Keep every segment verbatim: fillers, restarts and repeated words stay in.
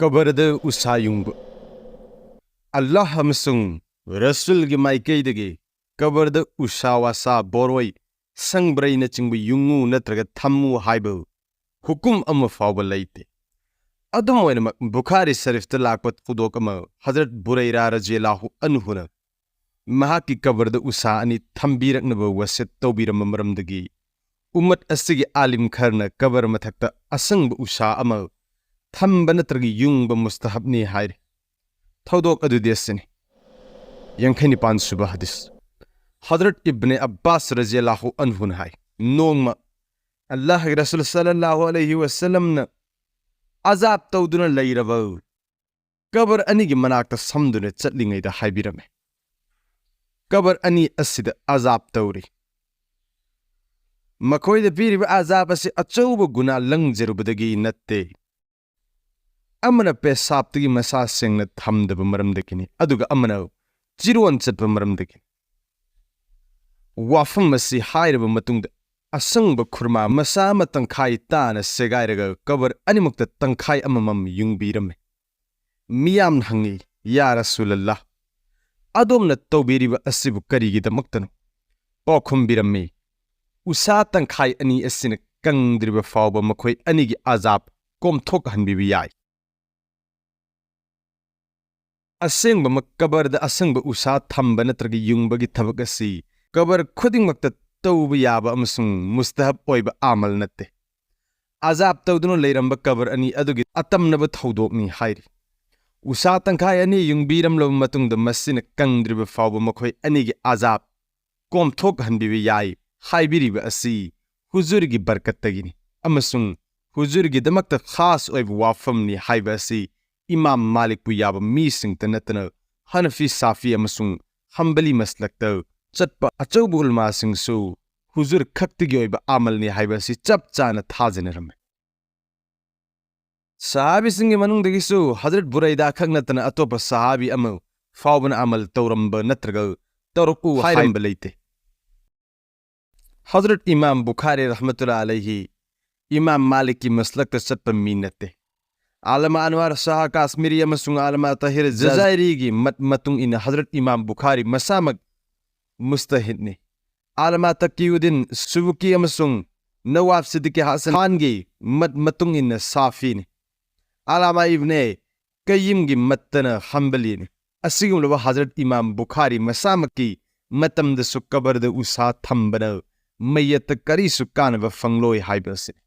ꯀꯕꯔꯗ ꯎꯁꯥ ꯌꯨꯡꯕ꯫ ꯑꯜꯂꯥꯍ ꯑꯃꯁꯨꯡ ꯔꯁꯨꯜꯒꯤ ꯃꯥꯏꯀꯩꯗꯒꯤ ꯀꯕꯔꯗ ꯎꯁꯥ ꯋꯥꯁꯥ, ꯕꯣꯔꯣꯏ, ꯁꯪꯕ꯭ꯔꯩꯅꯆꯤꯡꯕ ꯌꯨꯡꯉꯨ ꯅꯠꯇ꯭ꯔꯒ ꯊꯝꯃꯨ ꯍꯥꯏꯕ ꯍꯨꯀꯨꯝ ꯑꯃ ꯐꯥꯎꯕ ꯂꯩꯇꯦ꯫ ꯑꯗꯨꯝ ꯑꯣꯏꯅꯃꯛ, ꯕꯨꯈꯥꯔꯤ ꯁꯔꯤꯐꯇ ꯂꯥꯛꯄ ꯊꯧꯗꯣꯛ ꯑꯃ, ꯍꯖꯔꯠ ꯕꯨꯔꯩꯔꯥ ꯔꯖꯤꯌꯜꯂꯥꯍꯨ ꯑꯟꯍꯨꯅ ꯃꯍꯥꯛꯀꯤ ꯀꯕꯔꯗ ꯎꯁꯥ ꯑꯅꯤ ꯊꯝꯕꯤꯔꯛꯅꯕ ꯋꯥꯁꯤꯌꯠ ꯇꯧꯕꯤꯔꯝꯕ ꯃꯔꯝꯗꯒꯤ, ꯎꯝꯃꯠ ꯑꯁꯤꯒꯤ ꯑꯥꯂꯤꯝ ꯈꯔꯅ ꯀꯕꯔ ꯃꯊꯛꯇ ꯑꯁꯪꯕ ꯎꯁꯥ ꯑꯃ ꯊꯝꯕ ꯅꯠꯇ꯭ꯔꯒ ꯌꯨꯡꯕ ꯃꯨꯁꯇꯍꯕꯅꯤ ꯍꯥꯏꯔꯤ꯫ ꯊꯧꯗꯣꯛ ꯑꯗꯨꯗꯤ ꯑꯁꯤꯅꯤ꯫ ꯌꯥꯡꯈꯩ ꯅꯤꯄꯥꯟ ꯁꯨꯕ ꯍꯗꯤꯁ꯫ ꯍꯖꯔꯠ ꯏꯕꯅꯦ ꯑब्ꯕꯥꯁ ꯔꯖꯤꯌꯜꯂꯥꯍꯨ ꯑꯟꯍꯨꯅ ꯍꯥꯏ, ꯅꯣꯡꯃ ꯑꯜꯂꯥꯍꯒꯤ ꯔꯁꯨꯜ ꯁꯜꯂꯜꯂꯥꯍꯨ ꯑꯂꯩꯍꯤ ꯋꯁꯜꯂꯝꯅ ꯑꯖꯥꯕ ꯇꯧꯗꯨꯅ ꯂꯩꯔꯕ ꯀꯕꯔ ꯑꯅꯤꯒꯤ ꯃꯅꯥꯛꯇ ꯁꯝꯗꯨꯅ ꯆꯠꯂꯤꯉꯩꯗ ꯍꯥꯏꯕꯤꯔꯝꯃꯤ, "ꯀꯕꯔ ꯑꯅꯤ ꯑꯁꯤꯗ ꯑꯖꯥꯕ ꯇꯧꯔꯤ꯫ ꯃꯈꯣꯏꯗ ꯄꯤꯔꯤꯕ ꯑꯖꯥꯕ ꯑꯁꯤ ꯑꯆꯧꯕ ꯒꯨꯅꯥ ꯂꯪꯖꯔꯨꯕꯗꯒꯤ ꯅꯠꯇꯦ꯫ ꯑꯃꯅ ꯄꯦꯁꯥꯞꯇꯒꯤ ꯃꯁꯥ ꯁꯦꯡꯅ ꯊꯝꯗꯕ ꯃꯔꯝꯗꯒꯤꯅꯤ, ꯑꯗꯨꯒ ꯑꯃꯅ ꯆꯤꯔꯣꯟ ꯆꯠꯄ ꯃꯔꯝꯗꯒꯤꯅꯤ"꯫ ꯋꯥꯐꯝ ꯑꯁꯤ ꯍꯥꯏꯔꯕ ꯃꯇꯨꯡꯗ, ꯑꯁꯪꯕ ꯈꯨꯔꯃꯥ ꯃꯁꯥ ꯑꯃ ꯇꯪꯈꯥꯏ ꯇꯥꯅ ꯁꯦꯒꯥꯏꯔꯒ ꯀꯕꯔ ꯑꯅꯤꯃꯛꯇ ꯇꯪꯈꯥꯏ ꯑꯃꯃꯝ ꯌꯨꯡꯕꯤꯔꯝꯃꯤ꯫ ꯃꯤꯌꯥꯝꯅ ꯍꯪꯉꯤ, "ꯌꯥ ꯔꯁꯨꯂꯜꯂꯥꯍ, ꯑꯗꯣꯝꯅ ꯇꯧꯕꯤꯔꯤꯕ ꯑꯁꯤꯕꯨ ꯀꯔꯤꯒꯤꯗꯃꯛꯇꯅꯣ?" ꯄꯥꯎꯈꯨꯝ ꯄꯤꯔꯝꯃꯤ, "ꯎꯁꯥ ꯇꯪꯈꯥꯏ ꯑꯅꯤ ꯑꯁꯤꯅ ꯀꯪꯗ꯭ꯔꯤꯕ ꯐꯥꯎꯕ ꯃꯈꯣꯏ ꯑꯅꯤꯒꯤ ꯑꯖꯥꯕ ꯀꯣꯝꯊꯣꯛꯍꯟꯕꯤꯕ ꯌꯥꯏ"꯫ ꯑꯁꯦꯡꯕꯃꯛ, ꯀꯕꯔꯗ ꯑꯁꯪꯕ ꯎꯁꯥ ꯊꯝꯕ ꯅꯠꯇ꯭ꯔꯒ ꯌꯨꯡꯕꯒꯤ ꯊꯕꯛ ꯑꯁꯤ ꯀꯕꯔ ꯈꯨꯗꯤꯡꯃꯛꯇ ꯇꯧꯕ ꯌꯥꯕ ꯑꯃꯁꯨꯡ ꯃꯨꯁꯇꯍꯕ ꯑꯣꯏꯕ ꯑꯃꯜ ꯅꯠꯇꯦ꯫ ꯑꯖꯥꯕ ꯇꯧꯗꯨꯅ ꯂꯩꯔꯝꯕ ꯀꯕꯔ ꯑꯅꯤ ꯑꯗꯨꯒꯤ ꯑꯇꯝꯅꯕ ꯊꯧꯗꯣꯛꯅꯤ ꯍꯥꯏꯔꯤ꯫ ꯎꯁꯥ ꯇꯪꯈꯥꯏ ꯑꯅꯤ ꯌꯨꯡꯕꯤꯔꯝꯂꯕ ꯃꯇꯨꯡꯗ, ꯃꯁꯤꯅ ꯀꯪꯗ꯭ꯔꯤꯕ ꯐꯥꯎꯕ ꯃꯈꯣꯏ ꯑꯅꯤꯒꯤ ꯑꯖꯥꯕ ꯀꯣꯝꯊꯣꯛꯍꯟꯕꯤꯕ ꯌꯥꯏ ꯍꯥꯏꯕꯤꯔꯤꯕ ꯑꯁꯤ ꯍꯨꯖꯨꯔꯒꯤ ꯕꯔꯀꯠꯇꯒꯤꯅꯤ ꯑꯃꯁꯨꯡ ꯍꯨꯖꯨꯔꯒꯤꯗꯃꯛꯇ ꯈꯥꯁ ꯑꯣꯏꯕ ꯋꯥꯐꯝꯅꯤ ꯍꯥꯏꯕ ꯑꯁꯤ ꯏꯃꯥꯝ ꯃꯥꯂꯤꯛꯄꯨ ꯌꯥꯕ ꯃꯤꯁꯤꯡꯇ ꯅꯠꯇꯅ ꯍꯅꯐꯤ, ꯁꯥꯐꯤ ꯑꯃꯁꯨꯡ ꯍꯝꯕꯂꯤ ꯃꯁꯂꯛꯇ ꯆꯠꯄ ꯑꯆꯧꯕ ꯎꯂꯃꯥꯁꯤꯡꯁꯨ ꯍꯨꯖꯨꯔ ꯈꯛꯇꯒꯤ ꯑꯣꯏꯕ ꯑꯃꯜꯅꯤ ꯍꯥꯏꯕ ꯑꯁꯤ ꯆꯞ ꯆꯥꯅ ꯊꯥꯖꯅꯔꯝꯃꯤ꯫ ꯁꯍꯥꯕꯤꯁꯤꯡꯒꯤ ꯃꯅꯨꯡꯗꯒꯤꯁꯨ ꯍꯖꯔꯠ ꯕꯨꯔꯩꯗꯥ ꯈꯛ ꯅꯠꯇꯅ ꯑꯇꯣꯞꯄ ꯁꯍꯥꯕꯤ ꯑꯃ ꯐꯥꯎꯕꯅ ꯑꯃꯜ ꯇꯧꯔꯝꯕ ꯅꯠꯇ꯭ꯔꯒ ꯇꯧꯔꯛꯎ ꯍꯥꯏꯔꯝꯕ ꯂꯩꯇꯦ꯫ ꯍꯖꯔꯠ ꯏꯃꯥꯝ ꯕꯨꯈꯥꯔꯤ ꯔꯍꯃꯇꯨꯜꯂꯥ ꯑꯂꯩꯍꯤ ꯏꯃꯥꯝ ꯃꯥꯂꯤꯛꯀꯤ ꯃꯁꯂꯛꯇ ꯆꯠꯄ ꯃꯤ ꯅꯠꯇꯦ꯫ ꯑꯥꯂꯃꯥ ꯑꯟꯋꯥꯔ ꯁꯥꯍ ꯀꯥꯁꯃꯤꯔꯤ ꯑꯃꯁꯨꯡ ꯑꯥꯂꯃꯥ ꯇꯥꯍꯤꯔ ꯖꯖꯥꯏꯔꯤꯒꯤ ꯃꯠ ꯃꯇꯨꯡ ꯏꯟꯅ ꯍꯖꯔꯠ ꯏꯃꯥꯝ ꯕꯨꯈꯥꯔꯤ ꯃꯁꯥꯃꯛ ꯃꯨꯖꯇꯍꯤꯗꯅꯤ꯫ ꯑꯥꯂꯃꯥ ꯇꯀꯤꯌꯨꯗꯤꯟ ꯁꯨꯕꯨꯀꯤ ꯑꯃꯁꯨꯡ ꯅꯋꯥꯕ ꯁꯤꯗꯤꯀꯤ ꯍꯁꯟ ꯈꯥꯟꯒꯤ ꯃꯠ ꯃꯇꯨꯡ ꯏꯟꯅ ꯁꯥꯐꯤꯅꯤ꯫ ꯑꯥꯂꯃꯥ ꯏꯕꯅꯦ ꯀꯌꯤꯝꯒꯤ ꯃꯠꯇꯅ ꯍꯝꯕꯂꯤꯅꯤ꯫ ꯑꯁꯤꯒꯨꯝꯂꯕ ꯍꯖꯔꯠ ꯏꯃꯥꯝ ꯕꯨꯈꯥꯔꯤ ꯃꯁꯥꯃꯛꯀꯤ ꯃꯇꯝꯗꯁꯨ ꯀꯕꯔꯗ ꯎꯁꯥ ꯊꯝꯕꯅ ꯃꯩꯌꯠꯇ ꯀꯔꯤꯁꯨ ꯀꯥꯟꯅꯕ ꯐꯪꯂꯣꯏ ꯍꯥꯏꯕ ꯑꯁꯤꯅꯤ꯫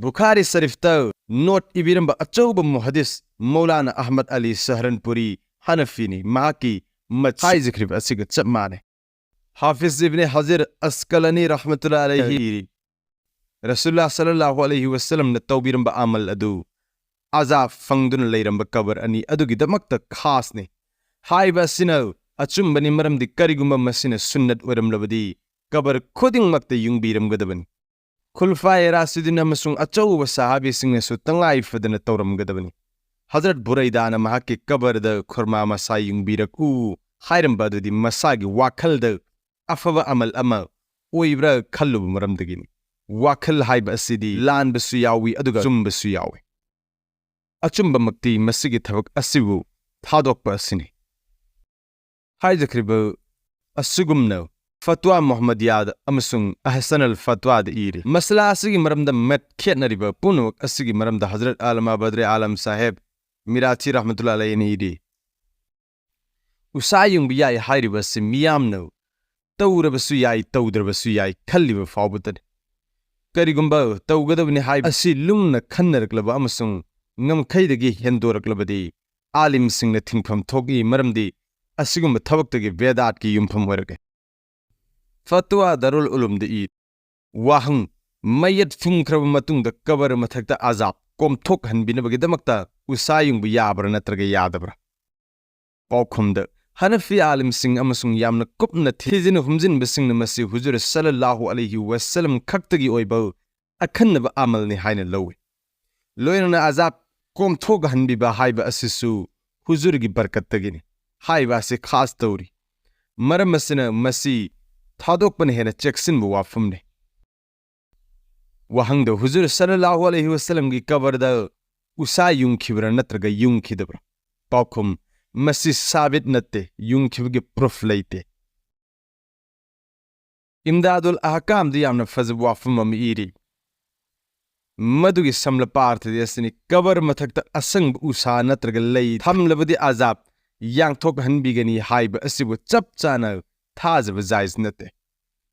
ꯕꯨꯈꯥꯔꯤ ꯁꯔꯤꯐꯇ ꯅꯣꯠ ꯏꯕꯤꯔꯝꯕ ꯑꯆꯧꯕ ꯃꯨꯍꯗꯤꯁ ꯃꯧꯂꯥꯅꯥ ꯑꯍꯃꯗ ꯑꯂꯤ ꯁꯍꯔꯟꯄꯨꯔꯤ ꯍꯅꯐꯤꯅꯤ꯫ ꯃꯍꯥꯛꯀꯤ ꯃꯠ ꯍꯥꯏꯖꯈ꯭ꯔꯤꯕ ꯑꯁꯤꯒ ꯆꯞ ꯃꯥꯟꯅꯩ꯫ ꯍꯥꯐꯤꯖ ꯏꯕꯅꯦ ꯍꯖꯔ ꯑꯁꯀꯂꯅꯤ ꯔꯍꯃꯇꯨꯜꯂꯥ ꯑꯂꯩꯍꯤ ꯏꯔꯤ, ꯔꯁꯨꯜꯂꯥ ꯁꯜꯂꯜꯂꯥꯍꯨ ꯑꯂꯩꯍꯤ ꯋꯁꯜꯂꯝꯅ ꯇꯧꯕꯤꯔꯝꯕ ꯑꯃꯜ ꯑꯗꯨ ꯑꯖꯥꯕ ꯐꯪꯗꯨꯅ ꯂꯩꯔꯝꯕ ꯀꯕꯔ ꯑꯅꯤ ꯑꯗꯨꯒꯤꯗꯃꯛꯇ ꯈꯥꯁꯅꯤ꯫ ꯍꯥꯏꯕ ꯑꯁꯤꯅ ꯑꯆꯨꯝꯕꯅꯤ, ꯃꯔꯝꯗꯤ ꯀꯔꯤꯒꯨꯝꯕ ꯃꯁꯤꯅ ꯁꯨꯟꯅꯠ ꯑꯣꯏꯔꯝꯂꯕꯗꯤ ꯀꯕꯔ ꯈꯨꯗꯤꯡꯃꯛꯇ ꯌꯨꯡꯕꯤꯔꯝꯒꯗꯕꯅꯤ꯫ ꯈꯨꯜꯐꯥꯏ ꯔꯥꯁꯤꯗꯤꯟ ꯑꯃꯁꯨꯡ ꯑꯆꯧꯕ ꯁꯍꯥꯕꯤꯁꯤꯡꯅꯁꯨ ꯇꯉꯥꯏ ꯐꯗꯅ ꯇꯧꯔꯝꯒꯗꯕꯅꯤ꯫ ꯍꯖꯔꯠ ꯕꯨꯔꯩꯗꯥꯅ ꯃꯍꯥꯛꯀꯤ ꯀꯕꯔꯗ ꯈꯨꯔꯃꯥ ꯃꯁꯥ ꯌꯨꯡꯕꯤꯔꯛꯎ ꯍꯥꯏꯔꯝꯕ ꯑꯗꯨꯗꯤ ꯃꯁꯥꯒꯤ ꯋꯥꯈꯜꯗ ꯑꯐꯕ ꯑꯃꯜ ꯑꯃ ꯑꯣꯏꯕ꯭ꯔꯥ ꯈꯜꯂꯨꯕ ꯃꯔꯝꯗꯒꯤꯅꯤ꯫ ꯋꯥꯈꯜ ꯍꯥꯏꯕ ꯑꯁꯤꯗꯤ ꯂꯥꯟꯕꯁꯨ ꯌꯥꯎꯏ ꯑꯗꯨꯒ ꯑꯆꯨꯝꯕꯁꯨ ꯌꯥꯎꯏ꯫ ꯑꯆꯨꯝꯕꯃꯛꯇꯤ ꯃꯁꯤꯒꯤ ꯊꯕꯛ ꯑꯁꯤꯕꯨ ꯊꯥꯗꯣꯛꯄ ꯑꯁꯤꯅꯤ꯫ ꯍꯥꯏꯖꯈ꯭ꯔꯤꯕ ꯑꯁꯤꯒꯨꯝꯅ ꯐꯠꯋꯥ ꯃꯨꯍꯝꯃꯗꯤꯌꯥꯗ ꯑꯃꯁꯨꯡ ꯑꯍꯁꯟ ꯑꯜ ꯐꯠꯋꯥꯗ ꯏꯔꯤ꯫ ꯃꯁꯂꯥ ꯑꯁꯤꯒꯤ ꯃꯔꯝꯗ ꯃꯠ ꯈꯦꯠꯅꯔꯤꯕ ꯄꯨꯝꯅꯃꯛ ꯑꯁꯤꯒꯤ ꯃꯔꯝꯗ ꯍꯖꯔꯠ ꯑꯥꯂꯃꯥ ꯕꯗ꯭ꯔꯦ ꯑꯥꯂꯝ ꯁꯥꯍꯦꯕ ꯃꯤꯔꯥꯊꯤ ꯔꯍꯃꯇꯨꯜꯂꯥ ꯑꯂꯩꯍꯤꯅ ꯏꯔꯤ꯫ ꯎꯁꯥ ꯌꯨꯡꯕ ꯌꯥꯏ ꯍꯥꯏꯔꯤꯕ ꯑꯁꯤ ꯃꯤꯌꯥꯝꯅ ꯇꯧꯔꯕꯁꯨ ꯌꯥꯏ, ꯇꯧꯗ꯭ꯔꯕꯁꯨ ꯌꯥꯏ ꯈꯜꯂꯤꯕ ꯐꯥꯎꯕꯗꯅꯤ꯫ ꯀꯔꯤꯒꯨꯝꯕ ꯇꯧꯒꯗꯕꯅꯤ ꯍꯥꯏꯕ ꯑꯁꯤ ꯂꯨꯝꯅ ꯈꯟꯅꯔꯛꯂꯕ ꯑꯃꯁꯨꯡ ꯉꯝꯈꯩꯗꯒꯤ ꯍꯦꯟꯗꯣꯔꯛꯂꯕꯗꯤ ꯑꯥꯂꯤꯝꯁꯤꯡꯅ ꯊꯤꯡꯐꯝ ꯊꯣꯛꯏ, ꯃꯔꯝꯗꯤ ꯑꯁꯤꯒꯨꯝꯕ ꯊꯕꯛꯇꯒꯤ ꯕꯦꯗꯥꯠꯀꯤ ꯌꯨꯝꯐꯝ ꯑꯣꯏꯔꯛꯏ꯫ ꯐꯠꯋꯥ ꯗꯥꯔꯨꯜ ꯎꯂꯨꯝꯗ ꯏ, ꯋꯥꯍꯪ, ꯃꯌꯦꯠ ꯐꯨꯝꯈ꯭ꯔꯕ ꯃꯇꯨꯡꯗ ꯀꯕꯔ ꯃꯊꯛꯇ ꯑꯖꯥꯕ ꯀꯣꯝꯊꯣꯛꯍꯟꯕꯤꯅꯕꯒꯤꯗꯃꯛꯇ ꯎꯁꯥ ꯌꯨꯡꯕ ꯌꯥꯕ꯭ꯔꯥ ꯅꯠꯇ꯭ꯔꯒ ꯌꯥꯗꯕ꯭ꯔꯥ? ꯄꯥꯎꯈꯨꯝꯗ, ꯍꯅꯐꯤ ꯑꯥꯂꯤꯝꯁꯤꯡ ꯑꯃꯁꯨꯡ ꯌꯥꯝꯅ ꯀꯨꯞꯅ ꯊꯤꯖꯤꯟ ꯍꯨꯝꯖꯤꯟꯕꯁꯤꯡꯅ ꯃꯁꯤ ꯍꯨꯖꯨꯔ ꯁꯜꯂꯜꯂꯥꯍꯨ ꯑꯂꯩꯍꯤ ꯋꯁꯜꯂꯝ ꯈꯛꯇꯒꯤ ꯑꯣꯏꯕ ꯑꯈꯟꯅꯕ ꯑꯃꯜꯅꯤ ꯍꯥꯏꯅ ꯂꯧꯏ꯫ ꯂꯣꯏꯅꯅ ꯑꯖꯥꯕ ꯀꯣꯝꯊꯣꯛꯍꯟꯕꯤꯕ ꯍꯥꯏꯕ ꯑꯁꯤꯁꯨ ꯍꯨꯖꯨꯔꯒꯤ ꯕꯔꯀꯠꯇꯒꯤꯅꯤ꯫ ꯍꯥꯏꯕ ꯑꯁꯤ ꯈꯥꯁ ꯇꯧꯔꯤ꯫ ꯃꯔꯝ ꯑꯁꯤꯅ ꯃꯁꯤ ꯊꯥꯗꯣꯛꯄꯅ ꯍꯦꯟꯅ ꯆꯦꯛꯁꯤꯟꯕ ꯋꯥꯐꯝꯅꯤ꯫ ꯋꯥꯍꯪꯗ, ꯍꯨꯖꯨꯔ ꯁꯜꯂꯜꯂꯥꯍꯨ ꯑꯂꯩꯍꯤ ꯋꯁꯜꯂꯝꯒꯤ ꯀꯕꯔꯗ ꯎꯁꯥ ꯌꯨꯡꯈꯤꯕ꯭ꯔꯥ ꯅꯠꯇ꯭ꯔꯒ ꯌꯨꯡꯈꯤꯗꯕ꯭ꯔꯥ? ꯄꯥꯎꯈꯨꯝ: ꯃꯁꯤ ꯁꯥꯕꯤꯠ ꯅꯠꯇꯦ, ꯌꯨꯡꯈꯤꯕꯒꯤ ꯄ꯭ꯔꯨꯐ ꯂꯩꯇꯦ꯫ ꯏꯝꯗꯥꯗꯨꯜ ꯑꯍꯀꯥꯝꯗ ꯌꯥꯝꯅ ꯐꯖꯕ ꯋꯥꯐꯝ ꯑꯃ ꯏꯔꯤ꯫ ꯃꯗꯨꯒꯤ ꯁꯝꯂꯞꯄ ꯑꯥꯔꯊꯗꯤ ꯑꯁꯤꯅꯤ: ꯀꯕꯔ ꯃꯊꯛꯇ ꯑꯁꯪꯕ ꯎꯁꯥ ꯅꯠꯇ꯭ꯔꯒ ꯂꯩ ꯊꯝꯂꯕꯗꯤ ꯑꯖꯥꯕ ꯌꯥꯡꯊꯣꯛꯍꯟꯕꯤꯒꯅꯤ ꯍꯥꯏꯕ ꯑꯁꯤꯕꯨ ꯆꯞ ꯆꯥꯅ ꯊꯥꯖꯕ ꯖꯥꯏꯖ ꯅꯠꯇꯦ꯫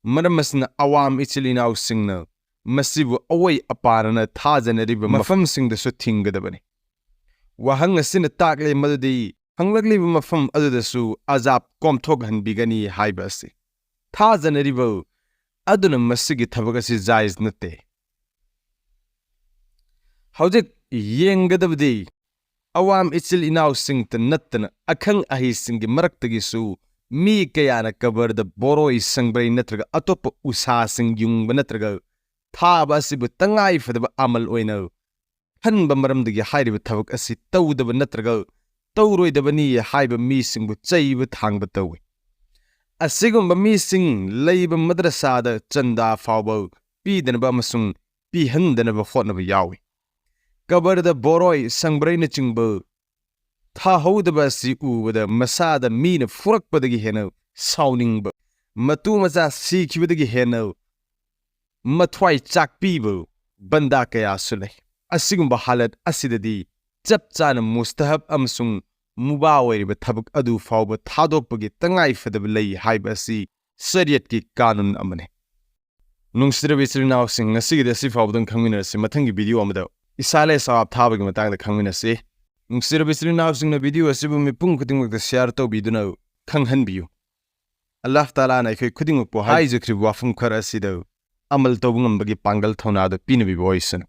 ꯃꯔꯝ ꯑꯁꯤꯅ ꯑꯋꯥꯝ ꯏꯆꯤꯜ ꯏꯅꯥꯎꯁꯤꯡꯅ ꯃꯁꯤꯕꯨ ꯑꯋꯣꯏ ꯑꯄꯥꯔꯅ ꯊꯥꯖꯅꯔꯤꯕ ꯃꯐꯝꯁꯤꯡꯗꯁꯨ ꯊꯤꯡꯒꯗꯕꯅꯤ꯫ ꯋꯥꯍꯪ ꯑꯁꯤꯅ ꯇꯥꯛꯂꯦ ꯃꯗꯨꯗꯤ ꯍꯪꯂꯛꯂꯤꯕ ꯃꯐꯝ ꯑꯗꯨꯗꯁꯨ ꯑꯖꯥꯕ ꯀꯣꯝꯊꯣꯛꯍꯟꯕꯤꯒꯅꯤ ꯍꯥꯏꯕ ꯑꯁꯤ꯫ ꯊꯥꯖꯅꯔꯤꯕ ꯑꯗꯨꯅ ꯃꯁꯤꯒꯤ ꯊꯕꯛ ꯑꯁꯤ ꯖꯥꯏꯖ ꯅꯠꯇꯦ꯫ ꯍꯧꯖꯤꯛ ꯌꯦꯡꯒꯗꯕꯗꯤ ꯑꯋꯥꯝ ꯏꯆꯤꯜ ꯏꯅꯥꯎꯁꯤꯡꯇ ꯅꯠꯇꯅ ꯑꯈꯪ ꯑꯍꯩꯁꯤꯡꯒꯤ ꯃꯔꯛꯇꯒꯤꯁꯨ ꯃꯤ ꯀꯌꯥꯅ ꯀꯕꯔꯗ ꯕꯣꯔꯣꯏ, ꯁꯪꯕ꯭ꯔꯩ ꯅꯠꯇ꯭ꯔꯒ ꯑꯇꯣꯞꯄ ꯎꯁꯥꯁꯤꯡ ꯌꯨꯡꯕ ꯅꯠꯇ꯭ꯔꯒ ꯊꯥꯕ ꯑꯁꯤꯕꯨ ꯇꯉꯥꯏ ꯐꯗꯕ ꯑꯃꯜ ꯑꯣꯏꯅ ꯈꯟꯕ ꯃꯔꯝꯗꯒꯤ ꯍꯥꯏꯔꯤꯕ ꯊꯕꯛ ꯑꯁꯤ ꯇꯧꯗꯕ ꯅꯠꯇ꯭ꯔꯒ ꯇꯧꯔꯣꯏꯗꯕꯅꯤ ꯍꯥꯏꯕ ꯃꯤꯁꯤꯡꯕꯨ ꯆꯩꯕ ꯊꯥꯡꯕ ꯇꯧꯏ꯫ ꯑꯁꯤꯒꯨꯝꯕ ꯃꯤꯁꯤꯡ ꯂꯩꯕ ꯃꯗ꯭ꯔꯁꯥꯗ ꯆꯟꯗꯥ ꯐꯥꯎꯕ ꯄꯤꯗꯅꯕ ꯑꯃꯁꯨꯡ ꯄꯤꯍꯟꯗꯅꯕ ꯍꯣꯠꯅꯕ ꯌꯥꯎꯏ꯫ ꯀꯕꯔꯗ ꯕꯣꯔꯣꯏ, ꯁꯪꯕ꯭ꯔꯩꯅꯆꯤꯡꯕ ꯊꯥꯍꯧꯗꯕ ꯑꯁꯤ ꯎꯕꯗ ꯃꯁꯥꯗ ꯃꯤꯅ ꯐꯨꯔꯛꯄꯗꯒꯤ ꯍꯦꯟꯅ ꯁꯥꯎꯅꯤꯡꯕ, ꯃꯇꯨ ꯃꯆꯥ ꯁꯤꯈꯤꯕꯗꯒꯤ ꯍꯦꯟꯅ ꯃꯊ꯭ꯋꯥꯏ ꯆꯥꯛꯄꯤꯕ ꯕꯟꯗꯥ ꯀꯌꯥꯁꯨ ꯂꯩ꯫ ꯑꯁꯤꯒꯨꯝꯕ ꯍꯥꯂꯠ ꯑꯁꯤꯗꯗꯤ ꯆꯞ ꯆꯥꯅ ꯃꯨꯁꯇꯍꯕ ꯑꯃꯁꯨꯡ ꯃꯨꯕꯥ ꯑꯣꯏꯔꯤꯕ ꯊꯕꯛ ꯑꯗꯨ ꯐꯥꯎꯕ ꯊꯥꯗꯣꯛꯄꯒꯤ ꯇꯉꯥꯏ ꯐꯗꯕ ꯂꯩ ꯍꯥꯏꯕ ꯑꯁꯤ ꯁꯔꯤꯌꯠꯀꯤ ꯀꯥꯅꯨꯟ ꯑꯃꯅꯤ꯫ ꯅꯨꯡꯁꯤꯔꯕ ꯏꯆꯤꯜ ꯏꯅꯥꯎꯁꯤꯡ, ꯉꯁꯤꯒꯤꯗꯤ ꯑꯁꯤ ꯐꯥꯎꯕꯗꯪ ꯈꯪꯃꯤꯟꯅꯔꯁꯤ꯫ ꯃꯊꯪꯒꯤ ꯚꯤꯗꯤꯑꯣ ꯑꯃꯗ ꯏꯁꯥꯂꯦ ꯁꯋꯥꯕ ꯊꯥꯕꯒꯤ ꯃꯇꯥꯡꯗ ꯈꯪꯃꯤꯟꯅꯁꯤ꯫ ꯅꯨꯡꯁꯤꯔꯕ ꯏꯆꯤꯜ ꯏꯅꯥꯎꯁꯤꯡꯅ ꯚꯤꯗꯤꯑꯣ ꯑꯁꯤꯕꯨ ꯃꯤꯄꯨꯝ ꯈꯨꯗꯤꯡꯃꯛꯇ ꯁꯤꯌꯥꯔ ꯇꯧꯕꯤꯗꯨꯅ ꯈꯪꯍꯟꯕꯤꯌꯨ꯫ ꯑꯜꯂꯥꯍ ꯇꯥꯂꯥꯅ ꯑꯩꯈꯣꯏ ꯈꯨꯗꯤꯡꯃꯛꯄꯨ ꯍꯥꯏꯖꯈ꯭ꯔꯤꯕ ꯋꯥꯐꯝ ꯈꯔ ꯑꯁꯤꯗ ꯑꯃꯜ ꯇꯧꯕ ꯉꯝꯕꯒꯤ ꯄꯥꯡꯒꯜ ꯊꯧꯅꯥꯗꯨ ꯄꯤꯅꯕꯤꯕ ꯑꯣꯏꯁꯅꯨ꯫